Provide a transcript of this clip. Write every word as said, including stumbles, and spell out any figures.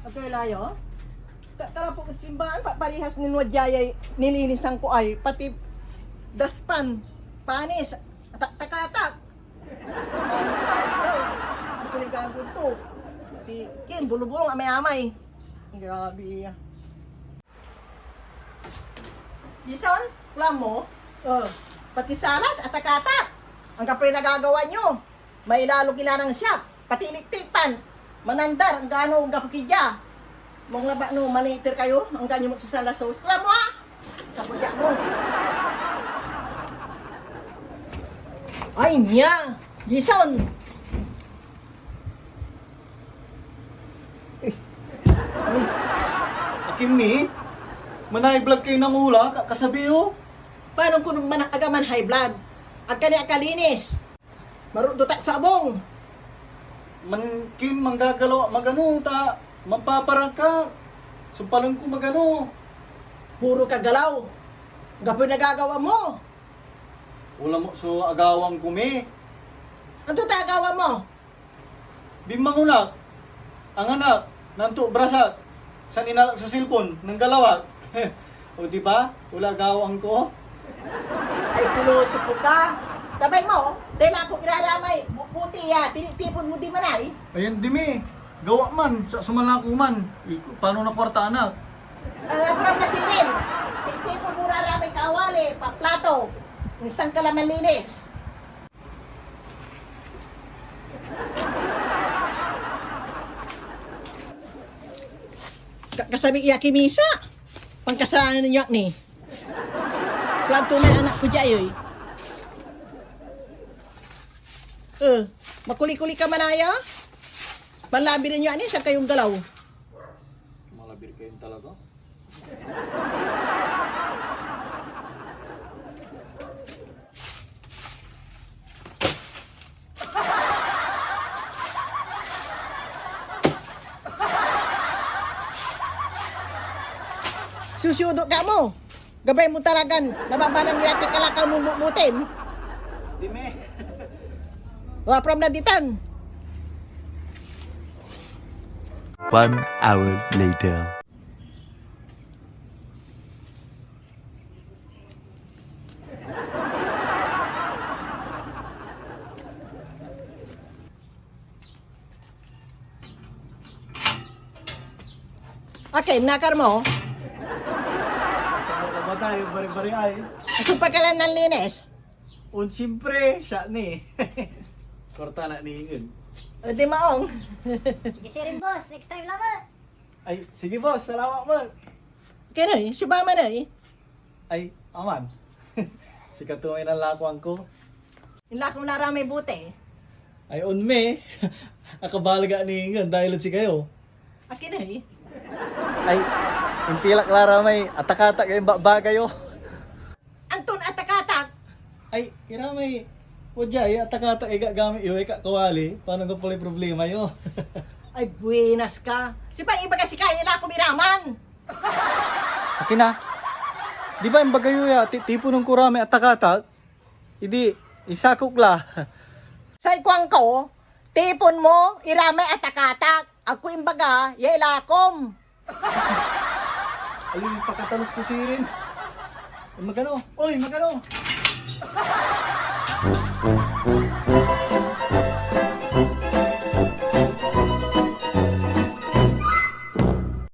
Okay, layo. Ta-, tara po, simbahan, pa-, parehas nen wadyayay nilinisan ko ay, pati daspan, panis, ta-, takatak. Ang tawag daw, ang pinagagod to. Pati, kin, bulubulong, amay-amay. Grabe. Dison, kulang mo? Oh, pati salas, atakatak. Anggapoy nagagawa nyo. Mailalo kinanang siak. Pati iliktipan. Manandar, anggano, anggapo ki dia. Mong laba no, maniter kayo, anggan yo met so salas sos. Kulang mo, ha? Kapagya mo. Ay, niya! Dison! Akin ni, manay vlog kayo ng ula, ka-, kasabi, oh. Paano ko man aga man high blood? Agka ni akalinis. Marudot ak sa abung. Man, kin manggagalaw, magano, ta manpaparang ka. Sumpalen ko magano. Puro ka galaw. Gapoy nagagawa mo. Wala mo so agawang ko, mi. Anto ta agawa mo? Bimbangon ak, angan ak, nanto brasak, san inalak so cellphone, nanggalaw ak. O, di ba? Wala agawang ko. Ay, pilosopo ka. Tabay mo, dahil ako iraramay, bu-, buti ya, tinitipon mo di manay. Ayan, di mi. Gawa man, sa sumalako man. Iku-, paano na kwarta, anak? Ah, from na sirin. Tinitipon mo raramay kawali, paplato. Minsan ka lang manlinis. Ka-, kasabi iya kimisa. Pankasalanan ninyo ak ni. Kuanto may anak ko dia, oy. Eh, makuli-kuli ka manaya? Manlabi ninyo ani, siya kayong galaw. Malabir kayo talaga. Susudo ka mo. Gabay mo talagan nababalang ira ti kalakal mo mumutin. Dime. Wapram na ditan. One hour later. Okay, nakar mo. Ano ba tayo? Bari-bari ay. Asa pa ka lang nanlinis? Un, siyempre, siya ni. Korta na ni Ingin. O, di maong. Sige, sirin, boss. Next time lamang. Ay, sige, boss. Salamat, man. Kaya na eh, si Mama na eh. Ay, aman. Sikato may nanlakuan ko. Inlako na ramay bote. Ay, on me. Akabalaga ni Ingin dahil si kayo. Akin na eh. Ay, impilak la ramay atakatak yung ba-, bagay, oh. Anton atakatak? Ay, ira may, wadya, eh, atakatak, eh, gagamit yo, eh, kakawali. Paano ka pala yung problema yo? Ay, buenas ka. Si Pang iba kasi kaya na kumiraman. Akin na. Di ba, imbaga yo ya, ti-, tipunon ko ramay atakatak? Idi, isakok la. Say kuan ko, tipon mo, iramay atakatak. Agko imbaga, ya ilakom. Alin, pakatalos ko sirin. Magano? Oy, magano?